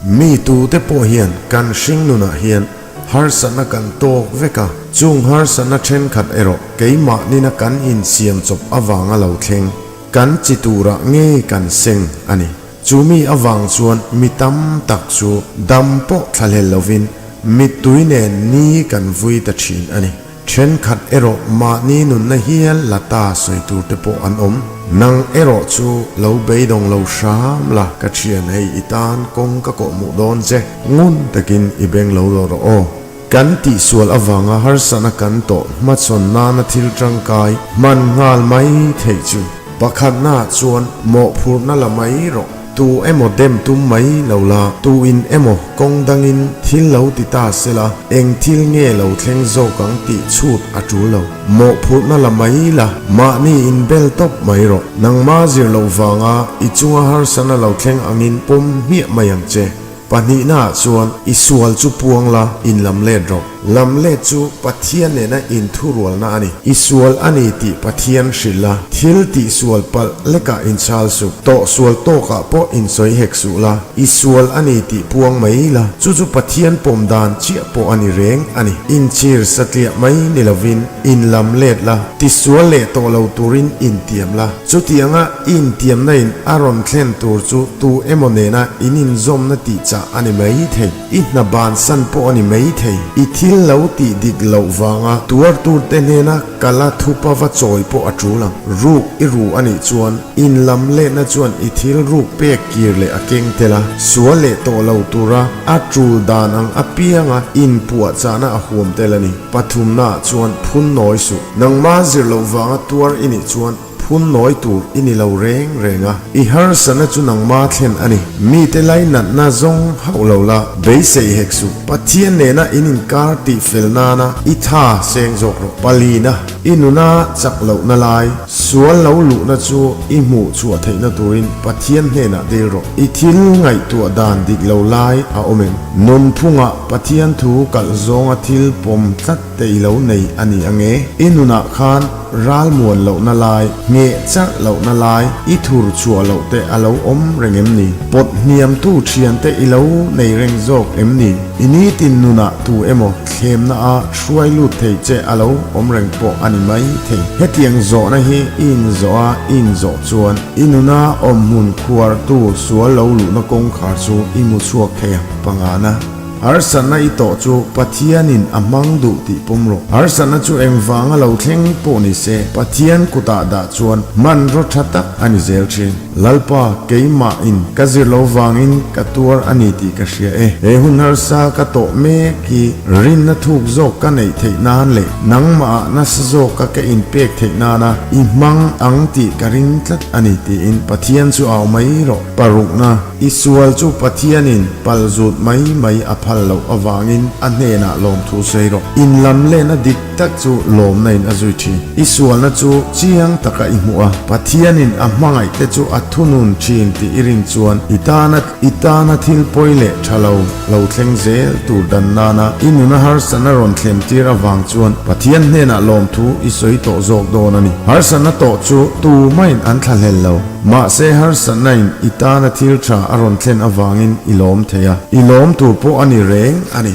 Mi tute pawh hian kan hringnunah hian harsatna kan tawk vek a, chung harsatna thenkhat erawh keimahnina kan insiam chawp avanga lo thleng, kan chi turah ngei kan seng a ni. Chu mi avang chuan mi tam tak chu dam pawh thlahlel lovin mittui nen ni kan vui ta thin a ni. Thenkhat erawh mahni nunna hial la ta sawi tur te pawh an awm. Nang erawh chu lo beidawng lo hram la, ka thian hei i tan kawng ka kawhhmuh dawn che, ngun takin i beng lo lawh rawh aw. Kan tihsual avanga harsatna kan tawh hmachhawn nana thil tangkai hman nghal mai theih chu pakhatna chuan mawhphurhna la mai rawh. Tu emaw dem tum mai lo la, tu in emaw kawng dangin thil lo ti ta se la, eng thil nge lo thleng zawk ang tih chhut a tul lo. Mawhphurhna la mai la, mahni in bel tawp mai rawh. Nangma zir loh vanga i chunga harsatna lo thleng angin pawm hmiah mai ang che. Pahnihnaah chuan i sual chu puang la, in lam let rawh. Lam let chu Pathian nena inthurualna a ni. I sual a ni tih Pathian hrilh la, thil tih sual palh lekah inchhal suh, tawh sual tawkah pawh insawi hek suh la, i sual a ni tih puang mai la, chu chu Pathian pawm dan chiah pawh a ni reng a ni. Inchhir satliah mai ni lovin in lam let la, tisual leh tawh lo turin intiam la. Chutianga i intiamna in a rawn thlen tur chu tu emaw nena in inzawmna tih chah a ni mai thei. I hna bansan pawh a ni mai thei. I thil lo tih dik loh vanga tuar tur te hnena kala thupa va chawi pawh a tul ang. Ruk i ru a nih chuan in lam lehna chuan i thil ruk pek kir leh a keng tel a, sual leh tawh lo tura a tul dan ang apianga inpuahchahna a huam tel a ni. Pathumnaah chuan phun nawi suh. Nangma zir loh vanga tuar i nih chuan Phun nawi tur i ni lo reng reng a, i harsatna chu nangma thlen a ni. Mite lainatna zawng hauh lo la, beisei hek suh. Pathian nena in inkar tih fel nana i tha seng zawk rawh. Palina, i nuna chak lohna lai, sual lo luhna chu i hmuh chhuah theihna turin Pathian hnenah dil rawh. I thil ngaihtuah dan dik lo lai a awm em? Nunphungah Pathian thu kalh zawnga thil pawm tlat te i lo nei a ni ange? I nunah khan Ral muan lohna lai, ngheh charh lohna lai, i thur chhuah loh te a lo awm reng em ni? Pawt hniamtu thian te i lo nei reng zawk em ni? I nitin nunah tu emaw thlemna a hruai lut thei che a lo awm reng pawh a ni mai thei. Hetiang zawhna hi i inzawh a, i inzawh chuan i nuna awmhmun khuartu sual lo luhna kawngkhar chu i hmu chhuak thei ang. Pangana. Harsatna i tawh chu Pathianin a hmang duh tih pawm rawh. Harsatna chu engvanga lo thleng pawh ni se, Pathian kutah dah chuan hmanraw tha tak a ni zel thin. Lalpa, keimahin ka zir lo vangin ka tuar a ni tih ka hria e. He hun harsa ka tawh mek hi rinna thuk zawk ka neih theih nan leh nangmahah nasa zawka ka inpek theih nana i hmang ang tih ka ring tlat a ni tiin Pathian chu au mai rawh. Parukna. I sual chu Pathianin pal zut mai mai a phal loh avangin a hnenah lawmthu sawi rawh. In lam lehna dik tak chu lawmna in a zui thin. I sualna chu chiang taka i hmuh a, Pathianin a hmangaih te chu a thunun thin tih i rin chuan i tana i tana thil pawi leh tha lo lo thleng zel tur dan nana i nuna harsatna rawn thlen tir avang chuan Pathian hnenah lawmthu i sawi tawh zawk dawn a ni. Harsatna tawh chu tumahin an thlahlel lo. Mahse harsatna in i tana thil tha a rawn thlen avangin i lawm thei a, i lawm tur pawh a ni reng a ni.